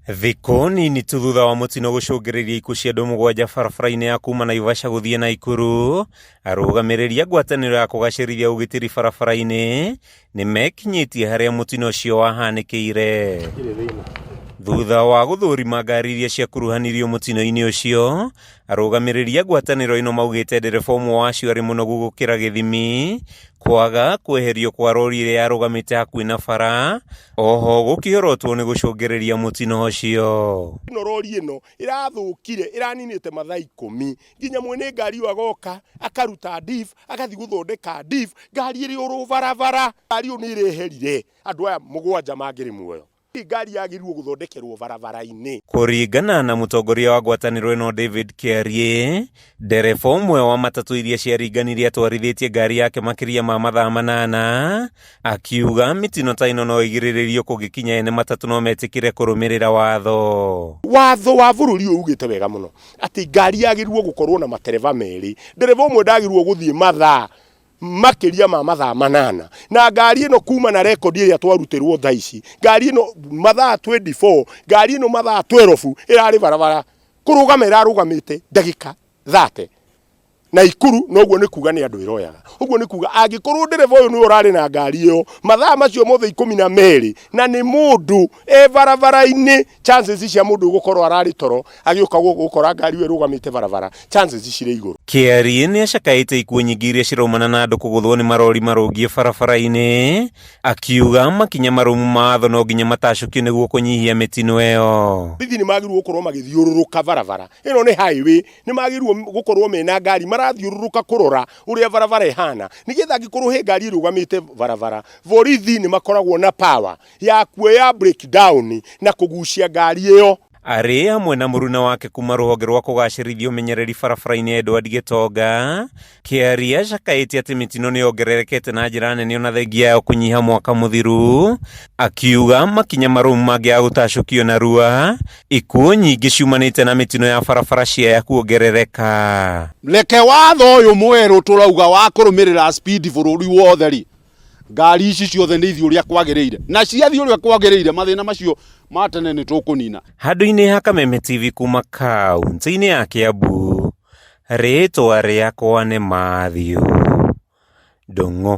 Thikũ nini tu thutha wa mũtino gũcũngĩrĩria ikuũ cia andũ mũgwanja barabara-inĩ ya kuma Naivasha gũthiĩ Naikuru, arũgamĩrĩri a ngwatanĩro ya kũgacĩrithia ũgitĩri barabara-inĩ nĩ mekinyĩtie harĩa mũtino ũcio wahanĩkĩire. Thutha wa gũthũrima ngari iria ciakuruhanirio mũtino-inĩ ũcio, arũgamĩrĩri a ngwatanĩro ĩno maugĩte ndereba ũmwe wacio arĩ mũnogu gũkĩra gĩthimi, kwaga kweherio kwa rori ĩrĩa yarũgamĩte hakuhĩ na bara, oho gũkĩorotwo nĩ gũcũngĩrĩria mũtino ũcio. Ĩno rori ĩno ĩrathũkire ĩraninĩte mathaa ikũmi nginya mwene ngari ĩyo agoka akaruta diff agathiĩ gũthondeka diff ngari ĩrĩ oro barabara. Ngari ĩyo nĩ ĩreherire andũ aya mũgwanja mangĩrĩ muoyo. Ngari yagĩrĩirwo gũthondekerwo barabara-inĩ. Kũringana na mũtongoria wa ngwatanĩro ĩno David Kĩariĩ, ndereba ũmwe wa matatũ iria ciaringanirie atwarithĩtie ngari yake makĩria ma mathaa manana, akiuga mĩtino ta ĩno no ĩgirĩrĩrio kũngĩkinya ene matatũ no metĩkĩre kũrũmĩrĩra watho. Watho wa bũrũri ũyũ ugĩte wega mũno atĩ ngari yagĩrĩirwo gũkorwo na matereba merĩ. Ndereba ũmwe ndagĩrĩirwo gũthiĩ mathaa makĩria ma mathaa manana na ngari ĩno kuma na rekondi ĩrĩa twarutĩrwo thaa ici ngari ĩno mathaa 24 ngari ĩno mathaa 12 ĩrarĩ barabara kũrũgama ĩrarũgamĩte ndagĩka 30 Naikuru noguo nĩ kuga nĩ andũ ĩroyaga ũguo nĩ kuga angĩkorwo ndereba ũyũ nĩwe ũrarĩ na ngari ĩyo mathaa macio mothe ikũmi na merĩ na nĩ mũndũ e barabara-inĩ chances cia mũndũ gũkorwo ararĩ toro agĩũka gũkora ngari ĩyo ĩrũgamĩte barabara chances cirĩ igũrũ. Kĩarie nĩ acakaĩte ikuũ nyingĩ iria ciraumana na andũ kũgũthwo nĩ marori marũngiĩ barabara-inĩ, akiuga makinya marũmu ma watho no nginya matacũkio nĩguo kũnyihia mĩtino ĩyo. Borithi nĩ magĩrĩirwo gũkorwo magĩthiũrũrũka barabara ĩno nĩ highway, nĩ magĩrĩirwo gũkorwo mena ngari marathiũrũrũka kũrora ũrĩa barabara ĩhana, nĩgetha angĩkorwo he ngari ĩrũgamĩte barabara, borithi nĩ makoragwo na power ya kuoya break down na kũgucia ngari ĩyo. Arĩ hamwe na mũruna wake kuma rũhonge rwa kũgacĩrithia ũmenyereri barabara-inĩ Edward Gĩtonga, Kĩaria acakaĩte atĩ mĩtino nĩ yongererekete na njĩra nene ona thengia yayo kũnyiha mwaka mũthiru, akiuga makinya marũmu mangĩaga gũtacũkio narua, ikuũ nyingĩ ciumanĩte na mĩtino ya barabara ciaya kuongerereka. Reke watho ũyũ mwerũ tũrauga wa kũrũmĩrĩra speed bũrũri wothe rĩ, ngari ici ciothe nĩ ithiĩ ũrĩa kwagĩrĩire, na ciathiĩ ũrĩa kwagĩrĩire mathĩna macio ma tene nĩ tũkũnina. Handũ-inĩ ha Kameme TV kuma kaunti-inĩ ya Kiambu, rĩtwa rĩakwa nĩ Mathew Ndung'u.